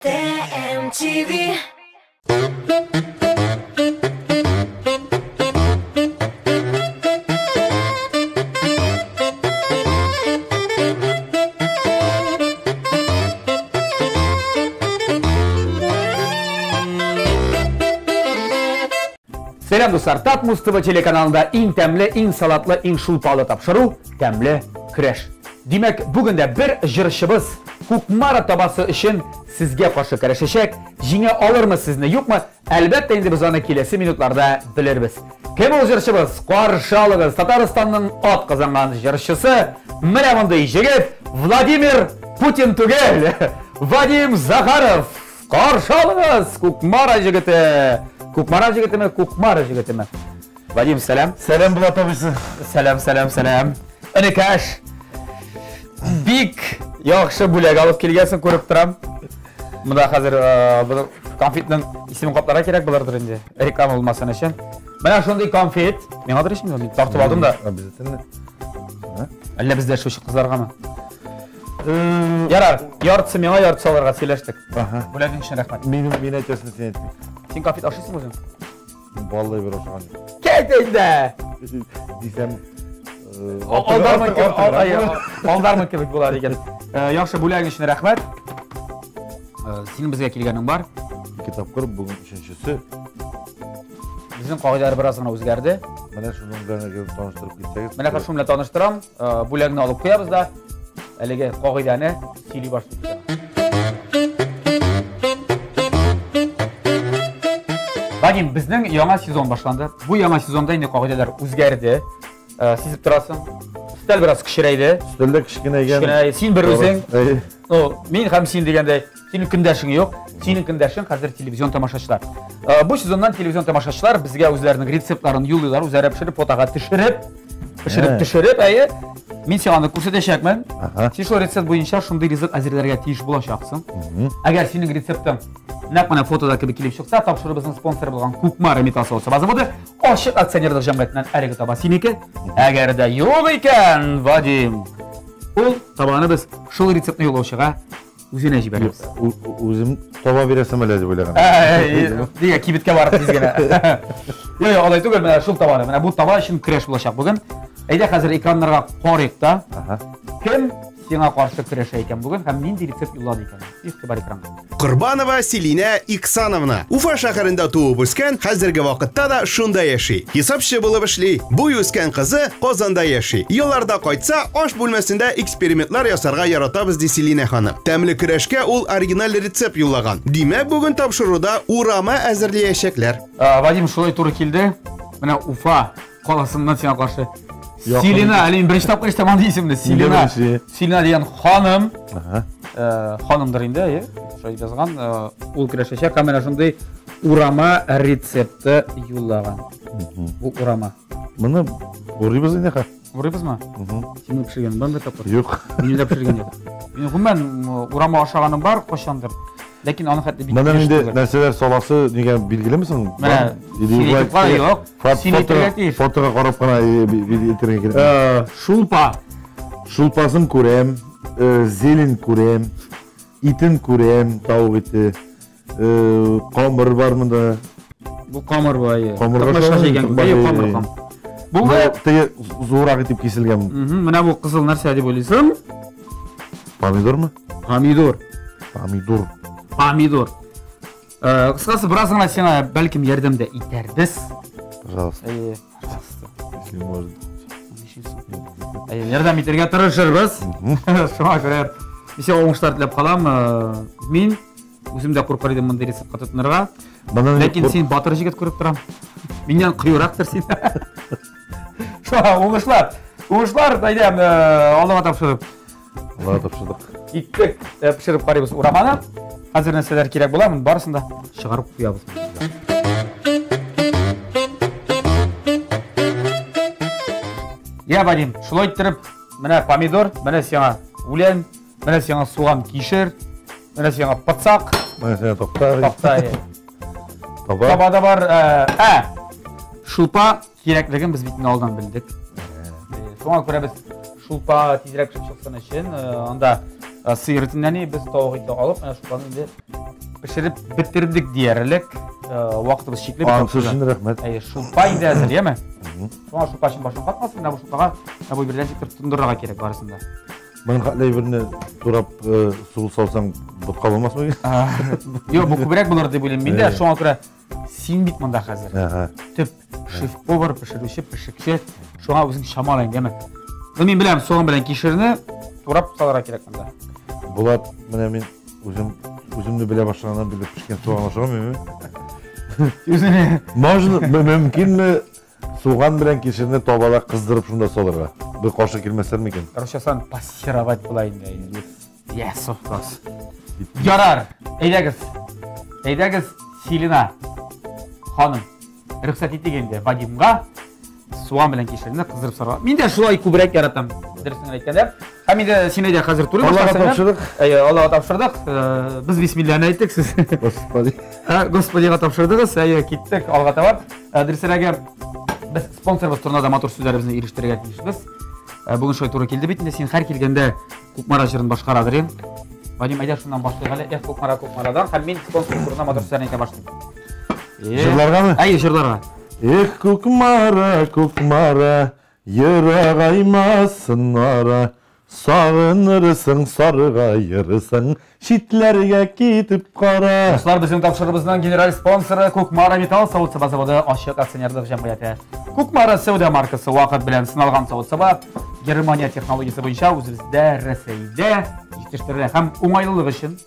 TMTV. Сәлам, дуслар! Татмус ТВ телеканалында иң тәмле, иң салатлы, иң шулпалы тапшыру Тәмле көрәш. Димәк, бүген дә бер җырчыбыз Кукмара табасы өчен сезгә каршы көрәшәчәк. Җиңә алырмы сезне, юкмы? Әлбәттә инде без аны киләсе минутларда белербез. Кем ул җырчыбыз? Каршы алыгыз, Татарстанның ат казанган җырчысы, менә мондый җегет, Владимир Путин түгел, Вадим Захаров. Каршы алыгыз, Кукмара җегете. Кукмара җегетеме, Кукмара җегетеме? Вадим, сәлам. Сәлам, Булат абыйсы. Сәлам, сәлам, сәлам. Энекәш. Бик яхшы бүләк алып килгәнсең, күреп торам. Монда хәзер э, конфетның исемен капларга кирәк булырдыр инде. Реклама булмасын өчен. Менә шундый конфет. Миңа дөрес инде, мин тартып алдым да. Обязательно. Әллә бездә шушы кызларгамы? Ярар, яртысы миңа, яртысы аларга сөйләштек. Ага. Бүләгең өчен рәхмәт. Минем мин әйтәсен син әйтмә. Син конфет ашыйсың үзең? Баллы бер ашаган юк. Кет инде! Дисәм, Алдармын кебек, алдармын кебек була дигән. Яхшы бүләгең өчен рәхмәт. Синең безгә килгәнең бар. Ике тапкыр, бүген өченчесе. Безнең кагыйдәләр бераз гына үзгәрде. Менә шуның белән таныштырып китсәгез. Менә хәзер шуның белән таныштырам. Бүләкне алып куябыз да, әлеге кагыйдәне сөйли башлыйбыз. Вадим, безнең яңа сезон башланды. Бу яңа сезонда инде кагыйдәләр үзгәрде. Сизеп торасың. Өстәл бераз кечерәйде. Өстәл дә кечкенәйгән. Кечкенә, син бер үзең. Ну, мин һәм син дигәндәй, синең көндәшең юк. Синең көндәшең хәзер телевизион тамашачылар. Бу сезоннан телевизион тамашачылар безгә үзләренең рецептларын юллыйлар, үзләре пешереп, фотога төшереп, пешереп төшереп, әйе. Мин сиңа аны күрсәтәчәкмен. Син шул рецепт буенча шундый ризык әзерләргә тиеш булачаксың. Әгәр синең рецептың нәкъ менә фотода кебек килеп чыкса, тапшыруыбызның спонсоры булган Кукмара металл савыт-саба заводы ачык акционерлык җәмгыятеннән әлеге таба синеке. Әгәр дә юк икән, Вадим, ул табаны без шул рецептны юллаучыга үзенә җибәрәбез. Үзем таба бирәсем әле дип уйлаган. Дигә кибеткә барып тиз генә. Юк, юк, алай түгел, менә шул табаны. Менә бу таба өчен көрәш булачак бүген. Әйдә хәзер экраннарга карыйк та. Кем сиңа каршы көрәшә икән бүген һәм нинди рецепт юллады икән? Игътибар экранга. Корбанова Селинә Иксановна. Уфа шәһәрендә туып үскән, хәзерге вакытта да шунда яши. Хисапчы булып эшли. Буй үскән кызы Казанда яши. Елларда кайтса, аш бүлмәсендә экспериментлар ясарга яратабыз, ди Селинә ханым. Тәмле көрәшкә ул оригиналь рецепт юллаган. Димәк, бүген тапшыруда урама әзерләячәкләр. Вадим, шулай туры килде. Менә Уфа каласыннан сиңа каршы. Селина, әле мин беренче тапкыр ишетәм андый исемне. Селина. Селина дигән ханым. Ханымдыр инде, әйе. Шулай язган. Ул көрәшәчәк һәм менә шундый урама рецепты юллаган. Бу урама. Моны урыйбыз инде хәзер. Урыйбызмы? Син пешергән бармы тапкыр? Юк. Минем дә пешергән юк. Мин гомумән урама ашаганым бар кайчандыр. Ләкин аны хәтле бик Менә инде нәрсәләр саласы нигә билгелеме соң? Менә юк. Син әйтергә тиеш. Фотога карап кына әйтергә кирәк. Шулпа. Шулпасын күрәм, зелень күрәм, итен күрәм, тавык ите. Камыр бар монда. Бу камыр бу, әйе. Камырга камыр кам. Бу теге зуррак итеп киселгән. Менә бу кызыл нәрсә дип уйлыйсың? Помидормы? Помидор. Помидор. Помидор. Кыскасы, бераз гына сиңа бәлкем ярдәм дә итәрбез. Пожалуйста. Әйе, пожалуйста. Если можно. Әйе, ярдәм итәргә тырышырбыз. Шуңа күрә мин сиңа уңышлар теләп калам. Мин үзем дә куркыр идем мондый рецептка тотынырга. Ләкин син батыр җегет күреп торам. Миннән кыюрактыр син. Шуңа уңышлар. Уңышлар, әйдә, Аллага тапшырып. Аллага тапшырдык. Киттек. Пешереп карыйбыз ураманы. Хәзер нәрсәләр кирәк була, моны барысын да чыгарып куябыз. Я, Вадим, шулай иттереп, менә помидор, менә сиңа үлән, менә сиңа суган, кишер, менә сиңа пыцак. Менә сиңа такта. Такта. Таба. Таба да бар. Ә, шулпа кирәклеген без бит инде алдан белдек. Шуңа күрә без шулпа тизрәк пешеп чыксын өчен, анда сыер итеннән без тавык ите алып, менә шулпаны инде пешереп бетердек диярлек. Вакытыбыз чикле. Анысы өчен рәхмәт. Әйе, шулпа инде әзер, яме? Шуңа шулпа өчен башың катмасын, менә бу шулпага менә бу берлән чиктер тондырырга кирәк барысын да. Моның хәтле әйберне турап су салсаң, ботка булмасмы? Юк, бу күбрәк булыр дип уйлыйм мин дә. Шуңа күрә син бит монда хәзер. Төп шеф-повар, пешерүче, пешекче. Шуңа үзең чамала инде, яме? Ну, мин беләм, суган белән кишерне турап салырга кирәк монда. Булат, менә мин үзем үземне белә башлаганнан бирле пешкән суган ашамыйм. Үзеңне Можно, мөмкинме суган белән кишерне табада кыздырып шунда салырга? Бер каршы килмәсләр микән? Русчасын пассеровать була инде. Yes, of course. Ярар, әйдәгез. Әйдәгез, Селина ханым. Рөхсәт итик инде Вадимга суган белән кишерне кыздырып салырга. Мин дә шулай күбрәк яратам, дөресен әйткәндә. Һәм инде син әйдә хәзер туры Аллага тапшырдык. Әйе, Аллага тапшырдык. Без бисмилләне әйттек, сез. Господи. Господига тапшырдыгыз. Әйе, киттек алга таба. Дөресрәге, без спонсорыбыз турында да матур сүзләребезне ирештерергә тиешбез. Бүген шулай туры килде бит инде, син һәр килгәндә Кукмара җырын башкарадыр инде. Вадим, әйдә шуннан башлыйк әле. Эх, Кукмара, Кукмарадан. Һәм мин спонсор турында матур сүзләрне әйтә башлыйм. Җырларгамы? Әйе, җырларга. Эх, Кукмара, Кукмара, ерагаймасын ара, сагынырсың, саргаерсың, читләргә китеп кара. Дуслар, безнең тапшыруыбызның генераль спонсоры Кукмара Металл савыт-саба заводы ачык акционерлык җәмгыяте. Кукмара сәүдә маркасы вакыт белән сыналган савыт-саба Германия технологиясе буенча үзебездә Рәсәйдә җитештерелә һәм уңайлылык өчен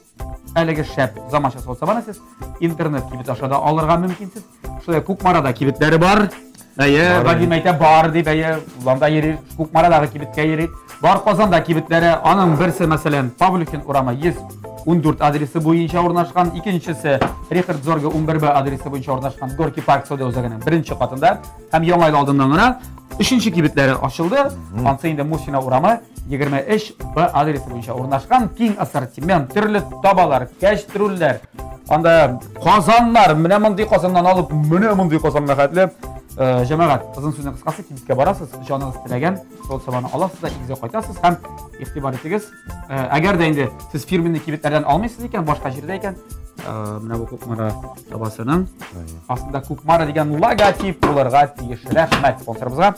әлеге шәп заманча савыт-сабаны сез интернет кибет аша да алырга мөмкинсез. Шулай Кукмарада кибетләре бар. Әйе, Вадим әйтә бар дип, әйе, анда йөри, Кукмарадагы кибеткә йөри. Бар Казанда кибетләре, аның берсе, мәсәлән, Павлюхин урамы 114 адресы буенча урнашкан, икенчесе Рихард Зорге 11Б адресы буенча урнашкан Горки парк сәүдә үзәгенең беренче катында һәм Яңа ел алдыннан гына өченче кибетләре ачылды. Ансы инде Мусина урамы 23Б адресы буенча урнашкан. Киң ассортимент, төрле табалар, кәчтрүлләр, анда казаннар, менә мондый казаннан алып, менә мондый казанга хәтле. Җәмәгать, озын сүзнең кыскасы, кибеткә барасыз, җаныгыз теләгән савыт-сабаны аласыз да өегезгә кайтасыз һәм игътибар итегез, әгәр дә инде сез фирменный кибетләрдән алмыйсыз икән, башка җирдә икән, менә бу Кукмара табасының астында Кукмара дигән логотип булырга тиеш. Рәхмәт спонсорыбызга.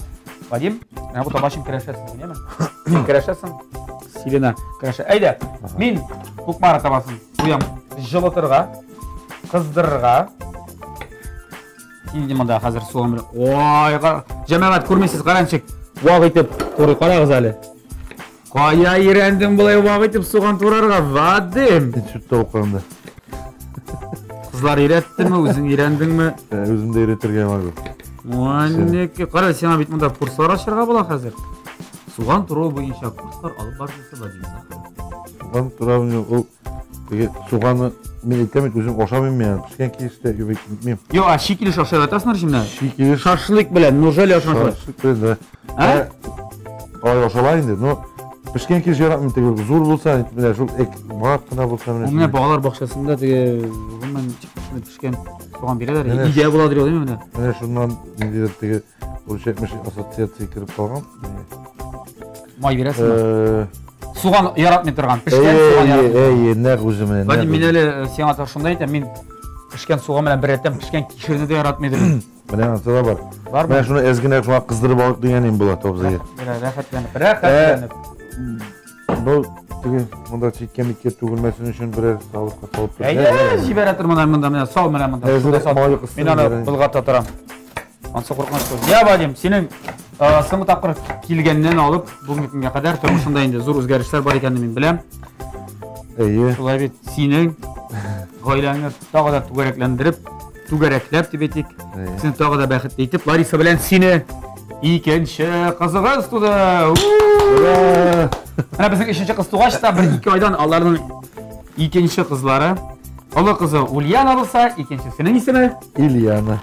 Вадим, менә бу таба өчен көрәшәсең, әйеме? Син көрәшәсең, Селена көрәшә. Әйдә, мин Кукмара табасын куям җылытырга, кыздырырга. Инде монда хәзер суган белән. Ой, җәмәгать күрмисез, каранчык. Вак итеп турый карагыз әле. Кая өйрәндең болай вак итеп суган турарга, Вадим? Институтта укыганда. Кызлар өйрәттеме, үзең өйрәндеңме? Үзем дә өйрәтергә могу. Уаннеке, кара, сиңа бит монда курслар ачарга була хәзер. Суган турау буенча курслар алып баручысы Вадим Захаров. Суган турау ул теге суганны мин әйтәм бит, үзем ашамыйм мин, пешкән килеш тә юк, Юк, а чи килеш ашай ятасыңдар шимдә? Чи килеш. Шашлык белән, нужели ашамасың? Шашлык белән, да. А? Алай ашала инде, но пешкән килеш яратмыйм, теге зур булса, менә шул вак кына булса менә. Менә балалар бакчасында теге гомумән пешкән суган бирәләр. Идея була дип уйлыйм менә. Менә шуннан ниндидер теге урысча әйтмешли ассоциация кереп калган. Май бирәсеңме? Суган яратмый торган, пешкән суган яратмый. Әй, нәкъ үзе менә. Вадим, мин әле сиңа шунда әйтәм, мин пешкән суган белән беррәттән пешкән кишерне дә яратмый идем. Менә анысы да бар. Бармы? Менә шуны әз генә шуңа кыздырып алыйк дигән инде була абзый. Рәхәтләнеп, рәхәтләнеп. Бу теге монда читкә миткә түгелмәсен өчен берәр савытка салып тор. Әйдә, җибәрә тор монда, монда менә сал менә монда. Әзерәк мае кыссын. Мин аны болгата торам. Ансы куркыныч түгел. Я, Вадим, синең соңгы тапкыр килгәннән алып бүгенге көнгә кадәр тормышыңда инде зур үзгәрешләр бар икәнен мин беләм. Әйе. Шулай бит, синең гаиләңне тагы да түгәрәкләндереп, түгәрәкләп дип әйтик, сине тагы да бәхетле итеп, Лариса белән сине икенче кызыгыз туды. Ура! Менә безнең өченче кыз тугач та бер ике айдан аларның икенче кызлары, олы кызы Ульяна булса, икенчесенең исеме Ильяна.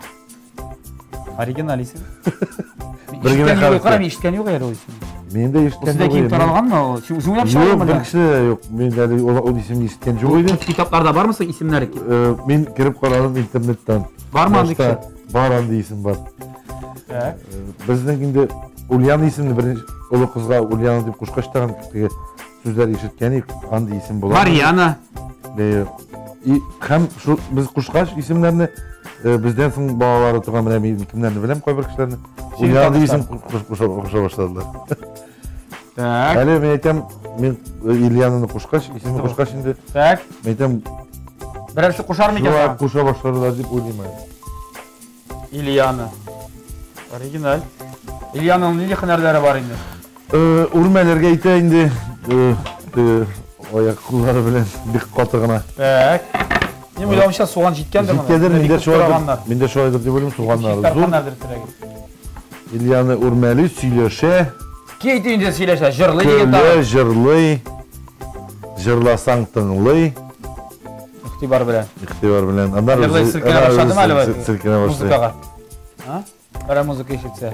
Оригиналь исем. Бер генә хәреф. Кара, мин ишеткән юк әле ул исемне. Мин дә ишеткән юк. Сездә киң таралганмы ул? Син үзең уйлап чыгардыңмы? Юк, бер кеше дә юк. Мин әле ул исемне ишеткән юк иде. Китапларда бармы соң исемнәр? Мин кереп карадым интернеттан. Бармы андый кеше? Бар андый исем бар. Так. Безнең инде Ульяна исемле беренче олы кызга Ульяна дип кушкач тагын теге сүзләр ишеткән идек, андый исем була. Марьяна. Һәм шул без кушкач исемнәрне, бездән соң балалары туган менә мин кемнәрне беләм, кайбер кешеләрне. Ульяна дип исем куша башладылар. Так. Әле мин әйтәм, мин Ильянаны кушкач, исемен кушкач инде. Так. Мин әйтәм, берәрсе кушар микән? Шулай куша башладылар дип уйлыйм әле. Ильяна. Оригиналь. Ильяның нинди һөнәрләре бар инде? Үрмәләргә әйтә инде. Аяк куллары белән бик каты гына. Так. Мин уйлавымча, суган җиткәндер моны. Җиткәндер, миндә шулайдыр. Миндә шулайдыр дип уйлыйм, суганнары зур. Ильяны үрмәли, сөйләшә. Кейт инде сөйләшә, җырлый дигән тагын. Көлә, җырлый. Җырласаң тыңлый. Игътибар белән. Игътибар белән. Аннары Җырлый селкенә башладымы әле бу? Селкенә башлый. Музыкага. А? Бер музыка ишетсә.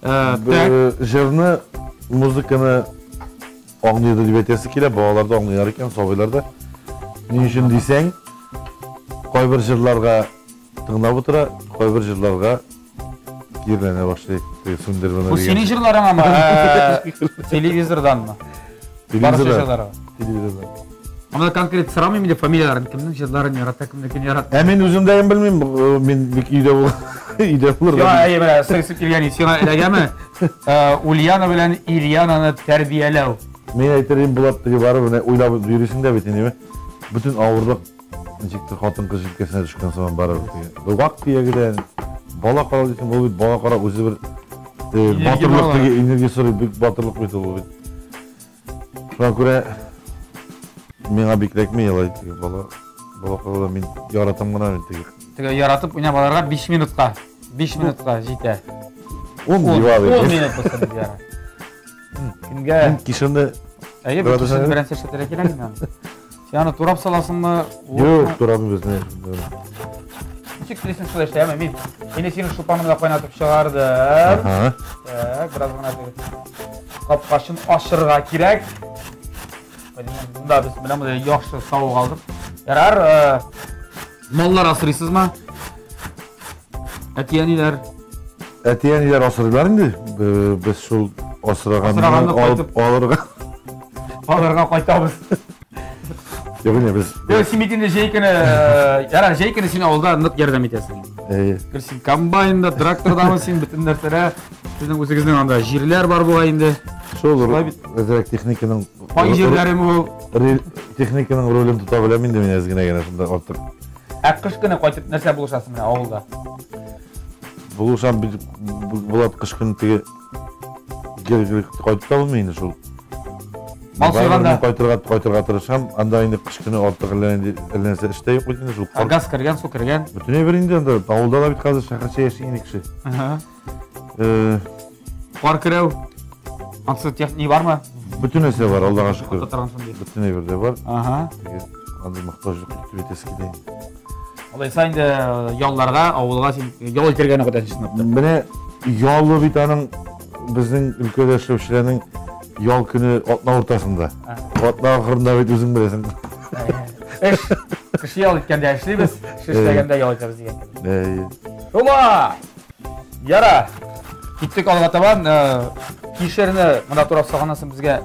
Так. Җырны, музыканы аңлыйды дип әйтәсе килә, балалар да аңлыйлар икән, сабыйлар да. Ни өчен дисәң, кайбер җырларга тыңлап утыра, кайбер җырларга киреләнә башлый. Сүндер моны Бу синең җырларыңамы? Телевизорданмы? Телевизордан. Телевизордан. Анда конкрет сорамыйм инде фамилияләрен, кемнең җырларын ярата, кемнекен яратмый. Ә мин үзем дә белмим, мин бик өйдә бул. Өйдә булырга. Сиңа, әйе, менә сеңсеп килгән, сиңа эләгәме? Ульяна белән Ильянаны тәрбияләү. Мин әйтер идем, Булат, теге барып менә уйлап йөрисең дә бит инде. Бөтен авырлык ничектер хатын-кыз җилкәсенә төшкән сыман барыбер теге. Бер вак төяге дә бала карау дисең, ул бит бала карау үзе бер батырлык теге энергия сорый, бик батырлык бит ул бит. Шуңа күрә миңа бик эләкми алай теге бала бала карауда мин яратам гына мин теге. Теге яратып уйнап аларга 5 минутка, 5 минутка җитә. Ун дива бит. 10 минут булсын дип яра. Кемгә? Мин кишерне Әйе, бу кишерне беренче эшләтергә кирәк инде аны. Син аны турап саласыңмы? Юк, турамыйбыз безне. Ничек телисең шулай эшләме? Мин инде синең шулпаңны да кайнатып чыгардым. Ага. Так, бераз гына теге капкачын ачырга кирәк. Монда без менә монда яхшы савык алдык. Ярар, маллар асрыйсызмы? Әти-әниләр? Әти-әниләр асрыйлар инде. Без шул асраганны алып алырга. Алырга кайтабыз. Юк инде без. Юк, син бит инде җәй көне, ярар, җәй көне син авылда нык ярдәм итәсең. Әйе. Гел син комбайнда, трактордамы син, бөтен нәрсәдә. Сезнең үзегезнең анда җирләр бар бугай инде. Шул әзрәк техниканың Пай җирләреме ул? Техниканың ролен тота беләм инде мин әз генә генә шунда артык. Ә кыш көне кайтып нәрсә булышасың менә авылда? Булышам бит, Булат, кыш көне теге гел-гел кайтып та булмый инде шул. Мал суйганда? Кайтырга, кайтырга тырышам. Анда инде кыш көне артык әллә инде әллә нәрсә эш тә юк бит инде шул. Ә газ кергән, су кергән. Бөтен әйбер инде анда. Авылда да бит хәзер шәһәрчә яши инде кеше. Ага. Кар керәү. Ансы техника бармы? Бөтен нәрсә бар, Аллага шөкер. Торган шундый. Бөтен әйбер дә бар. Ага. Андый мохтаҗлык юк дип әйтәсе килә инде. Алайса инде ялларга, авылга син ял итәргә генә кайтасың чынлап та. Менә ялы бит аның безнең өлкәдә эшләүчеләрнең ял көне атна уртасында. Атна ахырында бит үзең беләсең. Эш, кеше ял иткәндә эшлибез, кеше эшләгәндә ял итәбез дигән кебек. Әйе. Шулай! Яра! Киттек алга табан. Кишерне монда турап салганнан соң безгә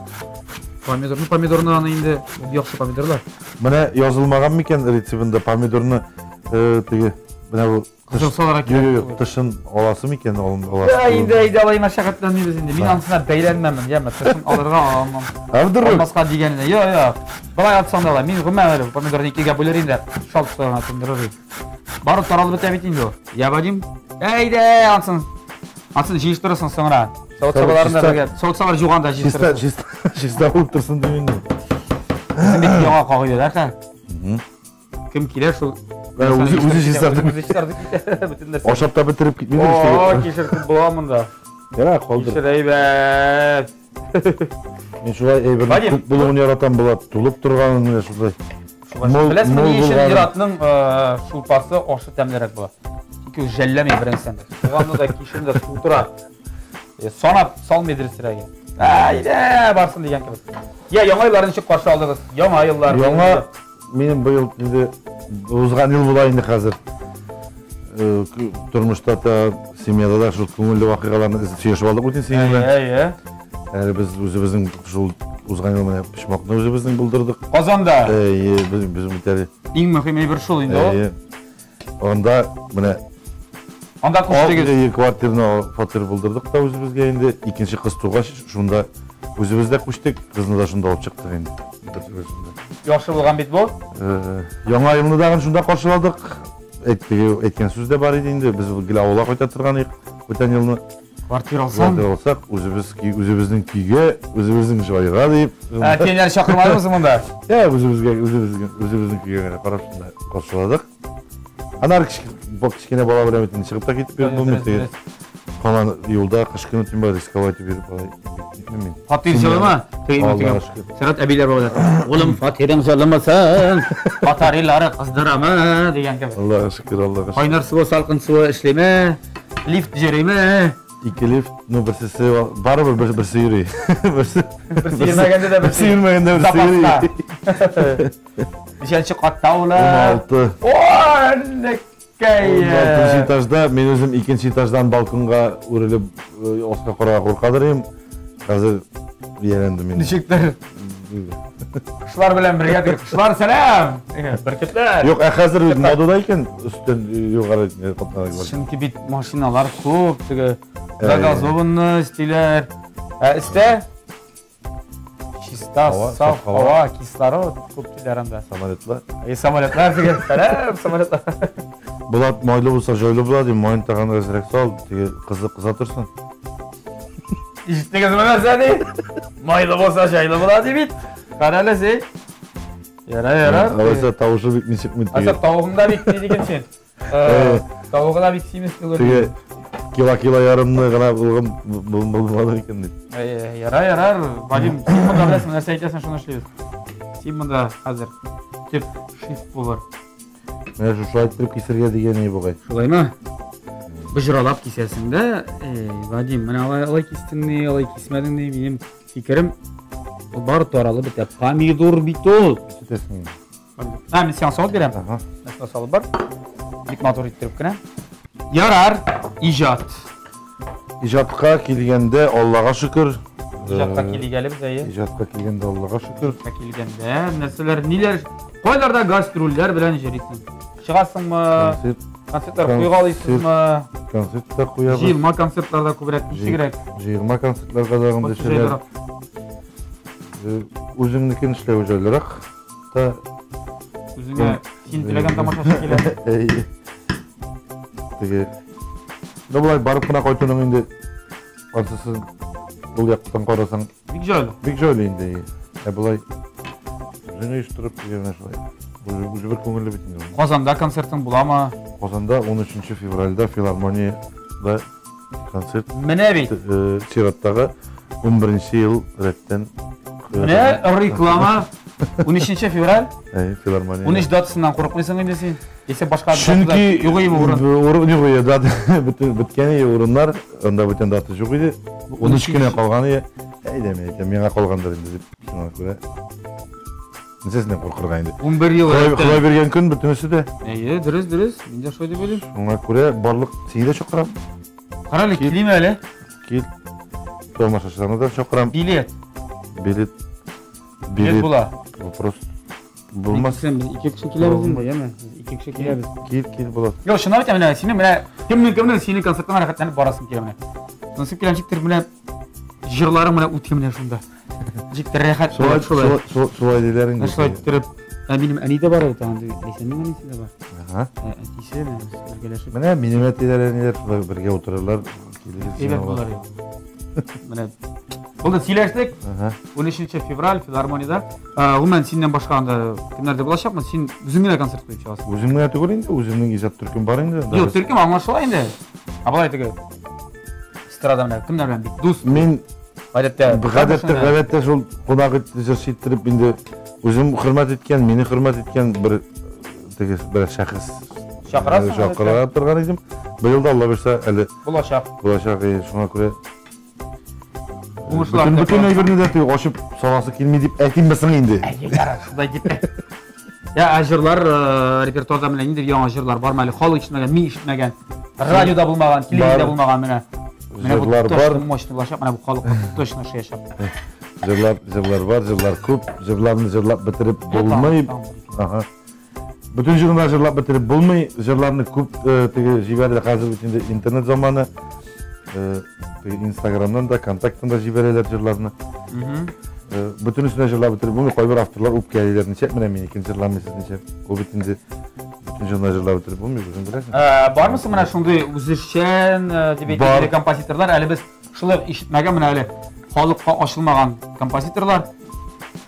помидор. Ну, помидорны аны инде ул яхшы помидорлар. Менә язылмаган микән рецептында помидорны теге менә бу Кызыл салырга кирәк. Юк, юк, тышын аласы микән, аласы. Я, инде әйдә алай мәшәкатьләнмибез инде. Мин анысына бәйләнмәмен, яме, тышын алырга алмам. Ә вдруг? Алмаска дигәненә. Юк, юк. Болай атсаң да ала. Мин гомумән әле помидорны икегә бүлер инде. Шалт сарына тындырыр идем. Барып таралып бетә бит инде ул. Я, Вадим? Әйдә, ансын. Ансын җыештырырсың соңра. Савыт-сабаларын да бергә. Савыт-сабалар жуганда Чиста, җыештырырсың. чиста, чиста булып торсын дим инде. Безнең бит яңа кагыйдәләр хә. Кем килә шул. Үзе, үзе чистартып. Үзе чистартып китә. Бөтен нәрсә. Ашап та бетереп китмидер О, ич. кишер күп була монда. Яра, калдыр. Кишер әйбәт. Мин шулай әйбернең Вадим. күп булуын яратам, Булат. Тулып торганын менә шулай. Мул, Беләсеңме, мул ни өчен булганын. ир-атның шулпасы ашы тәмлерәк була? Чөнки ул жәлләми беренчедән. Суганны да, кишерне дә тутыра. Санап салмый дөресрәге. Әйдә, барсын дигән кебек. Я, яңа елларны ничек каршы алдыгыз? Яңа еллар. Яңа минем быел инде узган ел була инде хәзер. Тормышта та, семьяда да шул күңелле вакыйгаларны сөйләшеп алдык бит инде синең белән. Әйе, әйе. Әле без үзебезнең шул Узган ел менә почмакны үзебезнең булдырдык. Казанда? Әйе, без бит әле. Иң мөһим әйбер шул инде ул. Әйе. Анда менә Анда күчтегез. Әйе, квартирны фатир булдырдык та үзебезгә инде. Икенче кыз тугач, шунда үзебез дә күчтек, кызны да шунда алып чыктык инде. Яхшы булган бит бу. Яңа елны да шунда каршыладык. Әйттеге, әйткән сүз дә бар иде инде. Без гел авылга кайта торган идек бүтән елны. Квартира алсам? Квартира алсак, үзебез үзебезнең көйгә, үзебезнең җайга дип. Ә, тиеннәр чакырмадыгызмы монда? Ә, үзебезгә, үзебезгә, үзебезнең көйгә генә карап шунда каршыладык. Аннары кечкенә бала белән бит чыгып та китеп йөреп булмый теге. Калган юлда кыш көне тимбай рисковать итеп йөреп алай итмим. Фатир җылымы? Теге Сират әбиләр бабайлар. Улым, фатирың җылымысын, батареялары кыздырамы дигән кебек. Аллага шөкер, Аллага шөкер. Кайнар суы, салкын суы эшлиме? Лифт йөриме? Ике лифт, ну берсесе барыбер бер, берсе йөри. Берсе берсе йөрмәгәндә дә берсе йөрмәгәндә берсе йөри. Ничәнче катта улар? 16. О, нәкәй! 16 этажда, мин үзем икенче этаждан балконга үрелеп аска карарга куркадыр идем. Хәзер ияләндем инде. Ничектер? Кошлар белән бергә теге кошлар сәлам! Бөркетләр! Юк, ә хәзер бит модада икән, өстән югары катларга. Чөнки бит машиналар күп, теге загазованность диләр. Ә өстә чиста, саф һава, кислород күп диләр анда. Самолетлар. Әй, самолетлар теге, сәлам, самолетлар. Булат майлы булса җайлы була дим, маен тагын әзрәк сал, теге кызы кыза торсын. Ишеттегезме нәрсә ди? Майлы булса җайлы була ди бит. Кара әле син. Ярар, ярар. Алайса тавышы бик ничек мин теге. Аса тавыгың да бик ни диген син. Тавыгы да бик симез түгел. Теге кило-кило ярымны гына булган булмады икән дип. Ярар, ярар. Вадим, син монда беләсең, нәрсә әйтәсең, шуны эшлибез. Син монда хәзер төп шеф булыр. Менә шушылай иттереп кисергә дигән ни бугай. Шулаймы? Боҗралап кисәсең дә, Вадим, менә алай алай кистең ни, алай кисмәдең ни, минем фикерем ул бары таралып бетә. Помидор бит ул. Кисәсең. А, мин сиңа салып бирәм. Ага. Менә салып бар. Бик матур иттереп кенә. Ярар, иҗат. Иҗатка килгәндә, Аллага шөкер. Иҗатка килик әле без, әйе. Иҗатка килгәндә, Аллага шөкер. Иҗатка килгәндә, нәрсәләр, ниләр, кайларда гастрольләр белән йөрисең? Чыгасыңмы? Концерт. Концертлар куйгалыйсызмы? Концерт та куябыз. Җыелма концертларда күбрәк, ничегрәк? Җыелма концертларга да төшәләр. Үзеңнекен эшләү җайлырак. Та Үзеңә син теләгән тамашачы килә. Әйе. Теге. Ну, болай барып кына кайтуның инде ансысы ул яктан карасаң. Бик җайлы. Бик җайлы инде. Ә болай үзең оештырып дигән шулай. Үзе бер күңелле бит инде. Казанда концертың буламы? Казанда 13 февральдә филармониядә концерт. Менә бит. Чираттагы 11 ел рәттән. Менә реклама. 13 февраль. Әй, филармония. 13 датасыннан курыкмыйсың инде син. Яисә башка Чөнки юк иде урын. Урын юк иде, дата бөтен беткән иде урыннар, анда бүтән дата юк иде. 13 кенә калган иде. Әйдә, мин әйтәм, миңа калгандыр инде дип, шуңа күрә. Нәрсәсеннән куркырга инде? 11 ел Ходай рәттән. Ходай биргән көн бөтенесе дә. Әйе, дөрес, дөрес. Мин дә шулай дип уйлыйм. Шуңа күрә барлык сине дә чакырам. Кара әле, килим әле. Кил. Тамашачыларны да чакырам. Билет. Билет. Билет була. Вопрос булмас. Сен без ике кеше киләбез инде, яме? Без ике кеше киләбез. Кил, кил була. Юк, чынлап әйтәм, менә синең менә кемнең кемнең синең концерттан рәхәтләнеп барасың килә менә. Шунысы килә, ничектер менә җырларың менә үтә менә шунда. Ничектер рәхәт Шулай, шулай. шулай, шулай диләр инде. Шулай иттереп, ә минем әни дә бар әле тагын, Ләйсәннең әнисе дә бар. Ага. Әтисе менә без бергәләшеп. Менә минем әтиләр, әниләр шулай бергә утырырлар, килегез. Әйбәт булыр инде. Менә булды, сөйләштек. Ага. 13 февраль филармониядә. Гомумән, синнән башка анда кемнәр дә булачакмы? Син үзең генә концерт куеп чыгасың. Үзем генә түгел инде, үземнең иҗат төркем бар инде. Юк, төркем аңлашыла инде. Ә болай теге эстрада менә кемнәр белән бик дус? Мин гадәттә гадәттә гадәттә шул кунак җырчы иттереп инде үзем хөрмәт иткән, мине хөрмәт иткән бер теге бер шәхес чакырасың. Чакыра торган идем. Быел да Алла бирсә әле булачак. Булачак, шуңа күрә Уңышлар. Бөтен әйберне дә теге ачып саласы килми дип әйтимме соң инде? Әйе, ярар, шулай дип. Я, ә җырлар репертуарда менә нинди яңа җырлар бармы әле? Халык ишетмәгән, мин ишетмәгән, радиода булмаган, телевизорда булмаган менә. Менә бу Җырлар бар. точно мощный булачак, менә бу халыкка точно ошаячак. Җырлар, җырлар бар, җырлар күп. Җырларны җырлап бетереп булмый. Ага. Бөтен җырны җырлап бетереп булмый. Җырларны күп теге җибәрде. Хәзер бит инде интернет заманы. Теге Инстаграмнан да, Контакттан да җибәрәләр җырларны. Бөтенесен дә җырлап бетереп булмый. Кайбер авторлар үпкәлиләр. Ничек менә минекен җырламыйсыз, ничек? Ул бит инде бөтен җырны җырлап бетереп булмый, үзең беләсең. Бармы соң менә шундый үзешчән дип әйтелгән композиторлар? Әле без шулай ишетмәгән, менә әле халыкка ачылмаган композиторлар.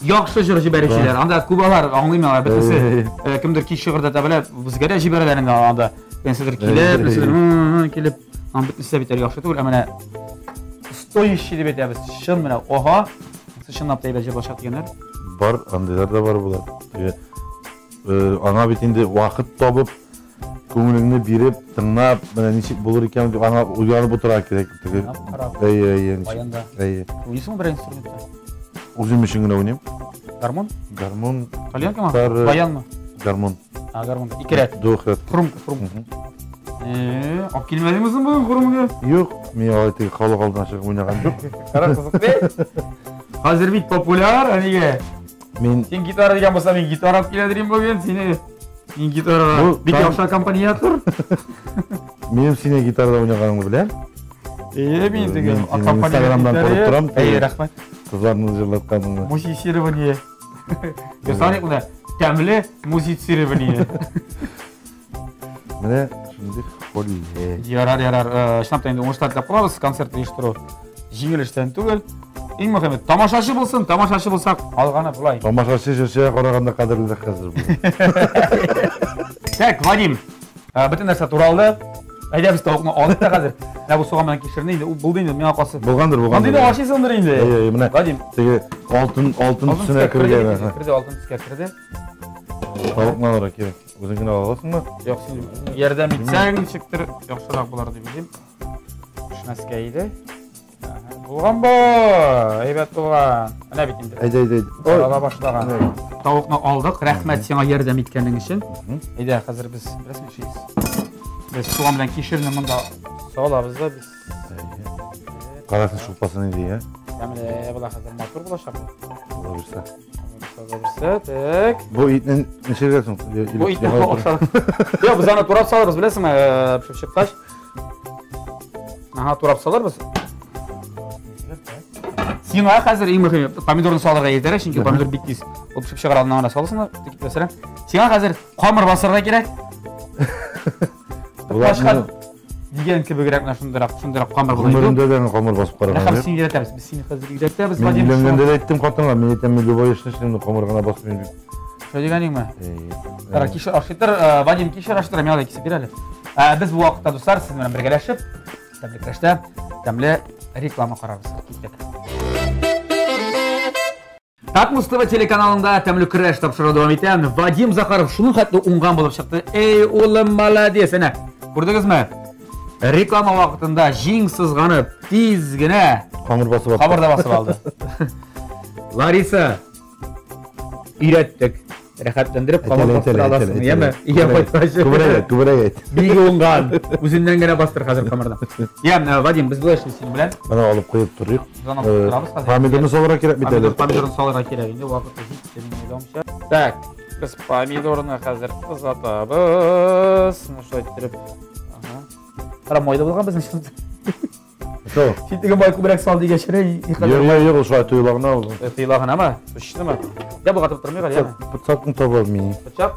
Яхшы җыр җибәрүчеләр. Анда күп алар, аңлыйм алар бөтенесе. Кемдер кич шыгырдата белә, безгә дә җибәрәләр инде анда. Нәрсәдер килеп, нәрсәдер килеп, анда бөтенесе дә бит әле яхшы түгел, ә менә стоящий дип әйтәбез. Чын менә, ага, чынлап та әйбәт җырлашак дигәннәр. Бар, андыйлар да бар була. Аңа бит инде вакыт табып, күңелеңне биреп, тыңлап, менә ничек булыр икән дип аңа уйланып утырырга кирәк. Теге. Әйе, әйе. Баянда. Әйе. Уйныйсыңмы берәр инструментта? Үзем өчен генә уйныйм. Гармун? Гармун. Тальянкамы? Баянмы? Гармун. А, гармун. Ике рәт. Двух рәт. Хрумка, хрумка. Алып килмәдеңме соң бүген хрумка? Юк, мин алай теге халык алдына чыгып уйнаган юк. Кара кызык бит. Хәзер бит популяр, ә нигә? Мин Син гитара дигән булса, мин гитара алып килә дим бүген, сине мин гитарага бик яхшы аккомпаниатор. Минем сине гитарада уйнаганыңны беләм. Әйе, мин теге аккомпаниатор. Күреп торам. Әйе, рәхмәт. Кызларны җырлатканыңны. Музицирование. Ясаныйк менә тәмле музицирование. Менә шундый холле. Ярар, ярар. Чынлап та инде уңышлар теләп калабыз. Концерт оештыру җиңел эштән түгел. Иң мөһиме тамашачы булсын, тамашачы булсак, калганы болай. Тамашачы җырчыга караганда кадерлерәк хәзер бу. Так, Вадим, бөтен нәрсә туралды. Әйдә без тавыкны алыйк та хәзер. Менә бу суган белән кишерне инде, булды инде, миңа калса. Булгандыр, булгандыр. Андыйны ашыйсыңдыр инде. Әйе, әйе, менә. Вадим, теге алтын, алтын төсенә кергән. Керде, алтын төскә керде. Тавыкны алырга кирәк. Үзең генә ала аласыңмы? Юк, син ярдәм итсәң, ничектер яхшырак булыр дип уйлыйм. Төшмәскә иде. Булган бу! Әйбәт булган. Менә бит инде. Әйдә, әйдә, әйдә. Ала башлаган. Тавыкны алдык. Рәхмәт сиңа ярдәм иткәнең өчен. Әйдә, хәзер без беләсеңме эшлибез. Без суган белән кишерне монда салабыз да без. Карасын шулпасын инде, я? Тәмле була хәзер, матур булачак. Була бирсә. Була бирсә, так. Бу итне ничегә соң? Бу итне ашар. Юк, без аны турап салырбыз, беләсеңме, пешеп чыккач. Ага, турап салырбыз. Сиңа хәзер иң мөһиме помидорны салырга иртәрәк, чөнки помидор бик тиз ул пешеп чыгар алдыннан гына саласың да, тик мәсәлән. Сиңа хәзер камыр басырга кирәк. Башка дигән кебегрәк менә шундыйрак, шундыйрак камыр була. Гомеремдә дә камыр басып караган юк. Син өйрәтәбез, без сине хәзер өйрәтәбез. Мин өйләнгәндә дә әйттем хатынга, мин әйтәм, мин любой эшне эшлим, но камыр гына басмыйм дип. Шулай дигәнеңме? Кара, кишер ашыйтыр, Вадим кишер ашыйтыр, миңа да кисеп бир әле. Без бу вакытта, дуслар, сезнең белән бергәләшеп, тәмле көрәштә тәмле реклама карарбыз. Киттек. Татмус ТВ телеканалында тәмле көрәш тапшыруы дәвам итә. Вадим Захаров шуның хәтле уңган булып чыкты. Эй, улым, молодец! Әнә, күрдегезме? Реклама вакытында җиң сызганып, тиз генә камыр басып алды. Камыр да басып алды. Лариса, өйрәттек. Рәхәтләндереп камыр бастыра аласың, яме? Өйгә кайткач. Күбрәк әйт, күбрәк әйт. Бик уңган. Үзеннән генә бастыр хәзер камырны. Я, Вадим, без болай эшлибез синең белән. Менә алып куеп торыйк. Без аны алып торабыз хәзер. Помидорны салырга кирәк бит әле. Помидорны салырга кирәк инде, вакыты җитте минем уйлавымча. Так, без помидорны хәзер озатабыз. Менә шулай иттереп. Ага. Кара майда булган безнең чынлап. Шо. Син теге май күбрәк сал дигәч, Юк, юк, юк, ул шулай тыела гына ул. Тыела гынамы? Точнымы? Я болгатып тормыйк әле, яме. Пычакны таба алмыйм. Пычак?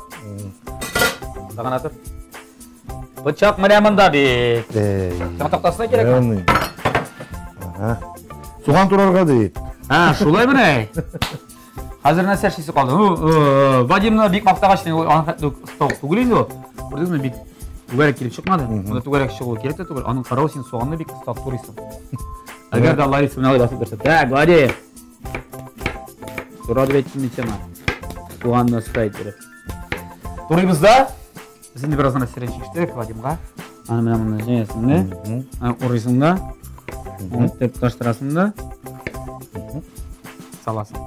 Монда гына тор. Пычак менә монда бит. Сиңа тактасы да кирәкме? Ага. Суган турарга ди. А, шулай менә. Хәзер нәрсә эшлисе калды? Ну, Вадимны бик мактагач, ул аның хәтле оста түгел инде ул. Күрдегезме, бик түгәрәк килеп чыкмады. Монда түгәрәк чыгуы кирәк тә түгел. Аның каравы син суганны бик оста турыйсың. Әгәр дә Лариса менә алай басып торса, так, Вадим. Тура дип әйттем мин сиңа. Суганны оста иттереп. Турыйбыз да. Без инде бераз гына сирен чиштек Вадимга. Аны менә монда җәясең дә, аны урыйсың да, итеп таштырасың да, саласың.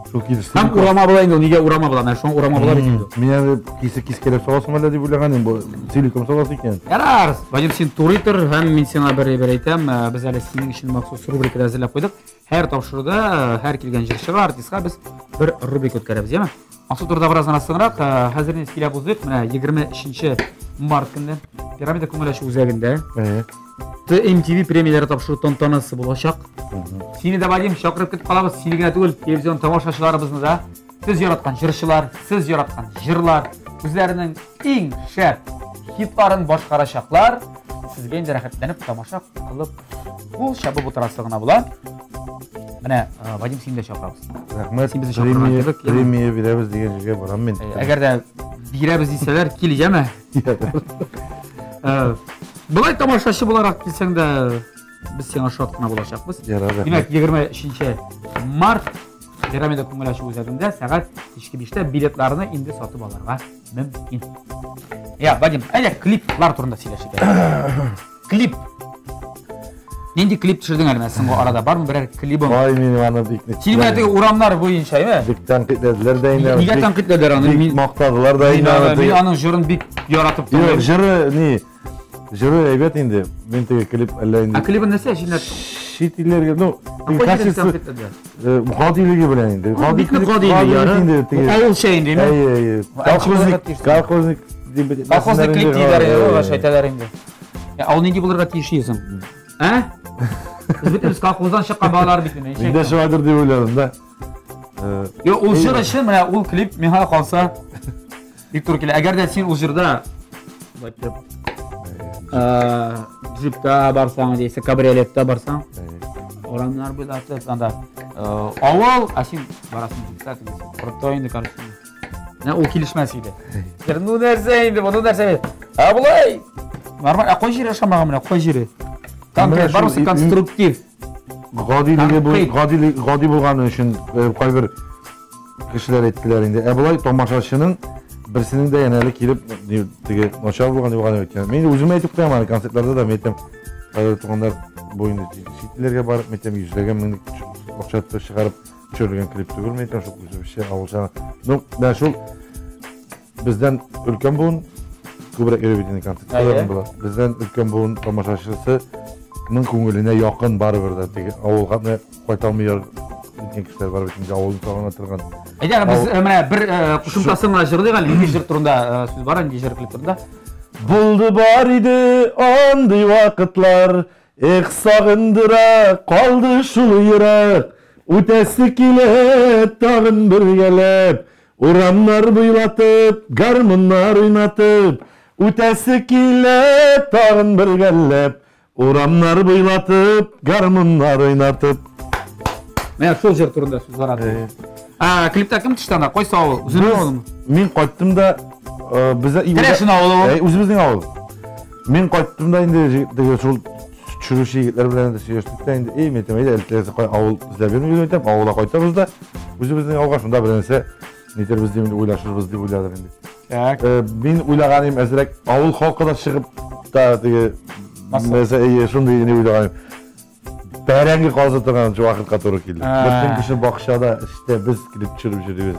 Шул килеш. Һәм урама була инде, нигә урама була? Менә шуңа урама була бит инде. Мин әле кисек кискәләп саласың әллә дип уйлаган идем, бу целиком саласы икән. Ярар, Вадим, син туры тор, һәм мин сиңа бер әйбер әйтәм, без әле синең өчен махсус рубрика да әзерләп куйдык. Һәр тапшыруда, һәр килгән җырчыга, артистка без бер рубрика үткәрәбез, яме? Максут турында бераз гына соңрак, хәзер инде сөйләп узыйк. Менә 23 март көнне Пирамида күңел ачу үзәгендә TMTV премияләре тапшыру тантанасы булачак. Сине дә, Вадим, чакырып көтеп калабыз. Сине генә түгел, телевизион тамашачыларыбызны да. Сез яраткан җырчылар, сез яраткан җырлар, үзләренең иң шәп хитларын башкарачаклар. Сезгә инде рәхәтләнеп тамаша кылып, кул чабып утырасы гына була. Менә, Вадим, сине дә чакырабыз. Рәхмәт. Син безне чакырган кебек. Премия бирәбез дигән җиргә барам мин. Әгәр дә бирәбез дисәләр, кил, яме. Болай тамашачы буларак килсәң дә, без сиңа шат кына булачакбыз. Димәк, 23 март Пирамида күңел ачу үзәгендә сәгать кичке 5-тә билетларны инде сатып алырга мөмкин. Я, Вадим, әйдә клиплар турында сөйләшик. Клип. Нинди клип төшердең әле менә соңгы арада? Бармы берәр клибың? Ай, мин аны бик Син менә теге урамнар буенча, әйме? Бик тәнкыйтьләделәр дә инде. Нигә тәнкыйтьләделәр аны? Бик мактадылар да инде аны. Мин аның җырын бик яратып тыңлыйм. Юк, җыры ни? Җыры әйбәт инде. Мин теге клип әллә инде. Ә клибын нәрсә өчен? Чит илләргә, ну, качество гадилеге белән инде. Гади гади инде. Авылча инде, әйе? Әйе, әйе. Колхозник, колхозник дип. Колхозник клип диләр, әйтәләр инде. Ә ул нинди булырга тиеш соң? Ә? Без бөтенебез колхоздан чыккан балалар бит инде. Мин дә шулайдыр дип уйладым да. Юк, ул җыр өчен менә ул клип миңа калса бик туры килә. Әгәр дә син ул җырда джипта барсаң, яисә кабриолетта барсаң, урамнар буйлатып, анда авыл, ә син барасың джипта, крутой инде, короче. Менә ул килешмәс иде. Ну нәрсә инде, бу нәрсә? Ә болай нормаль, ә кай җире ошамаган менә, кай җире? Конкрет, барысы конструктив. Гадилеге бу, гадилег, гади булганы өчен кайбер кешеләр әйттеләр инде. Ә болай тамашачының берсенең дә янә әле килеп теге начар булган дип гына әйткән. Мин үзем әйтеп куям аны концертларда да, мин әйтәм, кайбер туганнар бу инде чит илләргә барып, мин әйтәм, йөзләгән мең акча чыгарып төшерелгән клип түгел, мин әйтәм, шул үзебезчә авылча. Ну, менә шул бездән өлкән буын күбрәк йөри бит инде концертларда була. Бездән өлкән буын тамашачысының күңеленә якын барыбер дә теге авылга менә кайта алмый иткән кешеләр бар бит инде авылны сагына торган. Әйдә, без менә бер кушымтасын гына җырлыйк әле, нинди җыр турында сүз бара, нинди җыр клип турында? Булды бар иде андый вакытлар, Эх, сагындыра калды шул йөрәк, Үтәсе килә тагын бергәләп, Урамнар буйлатып, гармуннар уйнатып, Үтәсе килә тагын бергәләп, Урамнар буйлатып, гармуннар уйнатып. Менә шул җыр турында сүз бара. Ә, клипта кем төште анда? Кайсы авыл? Үзенең авылымы? Мин кайттым да, бездә Керәшен авылы ул. Үзебезнең авыл. Мин кайттым да инде теге шул төшерүче егетләр белән дә сөйләштек тә инде. Эй, мен әйтәм, әйдә, әле кай авыл эзләп йөрмибез, әйтәм, авылга кайтабыз да, үзебезнең авылга шунда бер нәрсә нитербез дип уйлашырбыз дип уйладык инде. Так. Мин уйлаган идем, әзрәк авыл халкы да чыгып та теге нәрсә, әйе, шундый не уйлаган идем. Бәрәңге казы торган вакытка туры килде. Бөтен кеше бакчада, эштә, без килеп төшереп йөрибез.